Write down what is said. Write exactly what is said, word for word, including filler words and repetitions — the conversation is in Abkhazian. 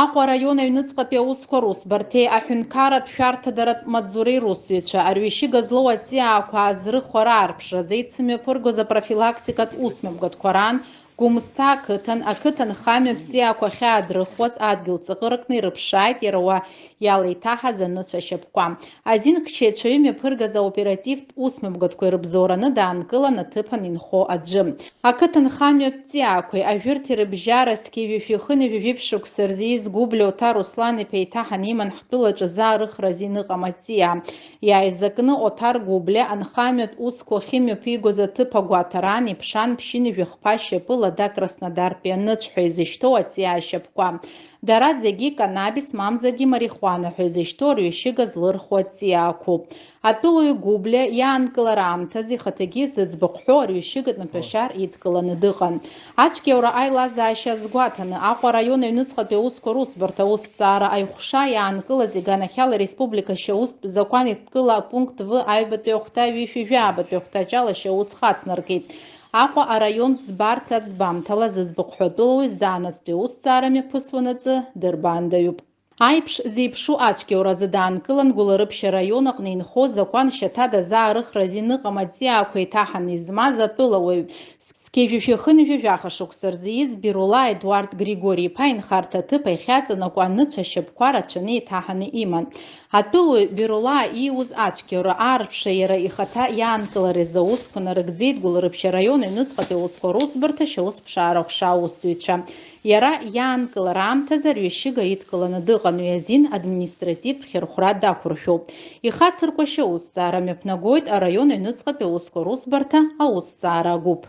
Аҟәа араион аҩныҵҟатәи аусқәа русбарҭеи аҳәынҭқарратә шәарҭадаратә маҵзуреи русзуҩцәа арҩышьыга злоу аҵиаақәа аазрыхуа раарԥшразы еицымҩаԥыргоз апрофилактикатә усмҩаԥгатәқәа раан Гәымсҭа ақыҭан, ақыҭанхамҩатә ҵиаақәа ахьаадрыхуаз адгьыл ҵаҟыракны ирыԥшааит иара уа иалеиҭаҳаз аныцәа шьапқәа. Азин хьчаҩцәа имҩаԥыргаз аоперативтә усмҩаԥгатәқәа ирыбзоураны даанкылан аҭыԥан инхо аӡәы. Ақыҭанхамҩатә ҵиаақәеи ажәырҭи рыбжьара зқьи жәшәи хынҩажәи жәиԥшь шықәса рзы ииз Гәыблиа Оҭар Руслан-иԥа еиҭаҳаны иман ҳтәылаҿы заарыхра азин ыҟам аҵиаа. Иааизакны Оҭар Гәыблиа анхамҩатә усқәа ахьымҩаԥигоз аҭыԥ агәаҭараан иԥшаан ԥшьынҩажәи хԥа шьапы лада Краснодартәи аныцә ҳәа изышьҭоу аҵиаа шьапқәа. Дара зегьы канабис мамзаргьы марихуана ҳәа изышьҭоу арҩышьыга злырхуа аҵиаақәоуп. Атәылаҩ Гәыблиа иаанкылара аамҭазы ихаҭагьы зыӡбахә ҳәоу арҩышьыгатә маҭәашьар идкыланы дыҟан. Ацәгьаура аилазаашьа азгәаҭаны, Аҟәа араион аҩныҵҟатәи аусқәа русбарҭа аусҭҵаара аиҟәша иаанкылаз иганахьала ареспублика ашьаустә закәан еидкыла апункт В аҩбатәи ахәҭа ҩышәи жәаабатәи ахәҭаҷ ала ашьаус хацнаркит. Аҟәа араионтә ӡбарҭа аӡбамҭала зыӡбахә ҳәоу атәылауаҩ заанаҵтәи аусҭҵаара мҩаԥысуанаҵы дырбаандаҩуп. Аиԥш зеиԥшу ацәгьауразы даанкылан Гәылрыԥшь араион аҟны инхо закәан шьаҭада заарыхра азин ыҟам аҵиаақәа еиҭаҳаны измаз атәылауаҩ, зқьи жәшәи хынҩажәи жәаха шықәса рзы ииз Бирула Едуард Григори-иԥа инхарҭа аҭыԥ ахьаҵанакуа аныцәа ашьапқәа рацәаны еиҭаҳаны иман. Атәылауаҩ Бирулаа ииуз ацәгьаура аарԥшра иара ихаҭа иаанкыларазы аусқәа нарыгӡеит Гәылрыԥшь араион аҩныҵҟатәи аусқәа русбарҭа ашьаусԥшаара аҟәша аусзуҩцәа. Иара иаанкылара аамҭазы арҩышьыга идкыланы дыҟан, уи азин административтә хьырхәра дақәыршәоуп. Ихацырку ашьаусҭҵаара мҩаԥнагоит араион аҩныҵҟатәи аусқәа русбарҭа аусҭҵаара агәыԥ.